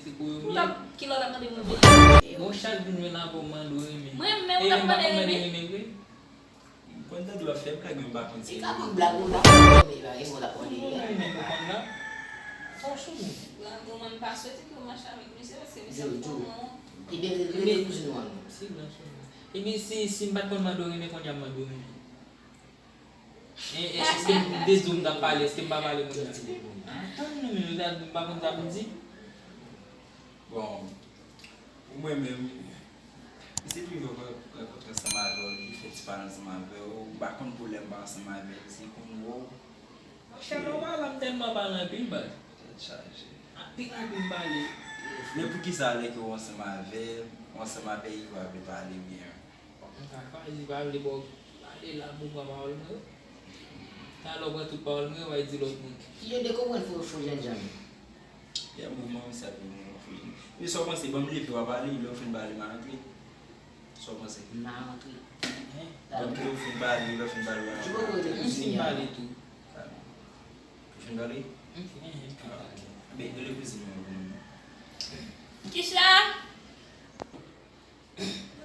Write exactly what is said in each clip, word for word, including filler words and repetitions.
Se pou yo mye. Ki lè w t ap mande mwen renmen? Bon, chak jou m jwenn apre w mande w renmen. Mwen menm, ou t ap mande renmen? Renmen vre. M konn tande w ap fè blag, men m pa konn si. E ka konn blag ou la, men la, e mwen t ap mande. Ou renmen pou konn la. Fòs ou. Mwen, mwen pa swete ke w mache avèk misye, paske misye ap pran mwen. Ebyen, rele kouzin ou an non. Si, blan sou mwen. Ebyen, si, si m pa t konn mande w renmen, kounye a m mande w renmen. E, e, èske m te di w m t ap pale, èske m pa pale moun nan? Tann nou menm, nou ta di m pa konn sa pou m di. Bon, pou mwen menm, misye pi bon rankontre ansanm avè w, li fè ti pale ansanm avè w, ou pa konn pwoblèm pa ansanm avè l, misye konn wè w. Monchè, lè w pale la, m tèlman pale anpil, baz. Tèt chaje. Anpil, anpil m pale. Men poukisa lè ke w ansanm avè l, w ansanm avè l, ou pa vle pale byen? M ka pale, pa vle ba w pale la pou pran pawòl mwen yo. Talè w pran tout pawòl mwen yo, w al di lòt moun. Yo dekonprann fo, fo jènjan yo. Yè, moman misye ap vin mwen fou. Wi, sa w panse? Ban m leve, w a pale, lè w fin pale, m a rantre. Sa w panse? M a rantre. Ban m kite w fin pale, lè w fin pale, w a rantre. M fin pale tou. Ou fin pale? M fin, m fin pale. Ah, ok. Ben, rele kouzin mwen pou mwen. Kisha!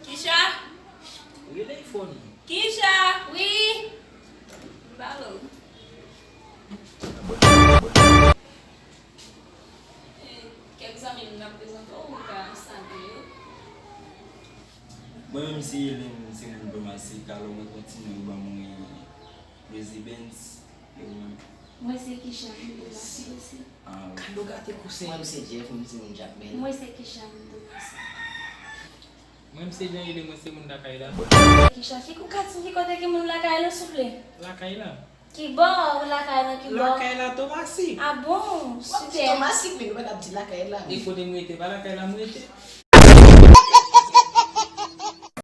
Kisha! Rele fò non. Kisha! Wi! M pale w. Eh, kèk zanmi m n ap prezante w, ou ka salye yo. Mwen menm se Elen, se moun Dòmasi, alò mwen kontinye ban mwen Lazy Benz, e ou menm? Mwen se Kisha, moun Dòmasi osi. Ah, ok. Kado gate kousen. Mwen se Jeff, mwen se moun Jakmèl. Mwen se Kisha, moun Dòmasi. Mwen, m se Jean Yele, mwen se moun lakay la. Kisha, ki, ou ka di m ki kote ki moun lakay la, souple? Lakay la. Ki bò lakay la, ki bò? Lakay la, Tomasik. Ah bon? W ap di Tomasik, men nou pa t ap di lakay la. E kote m rete, pa lakay la m rete.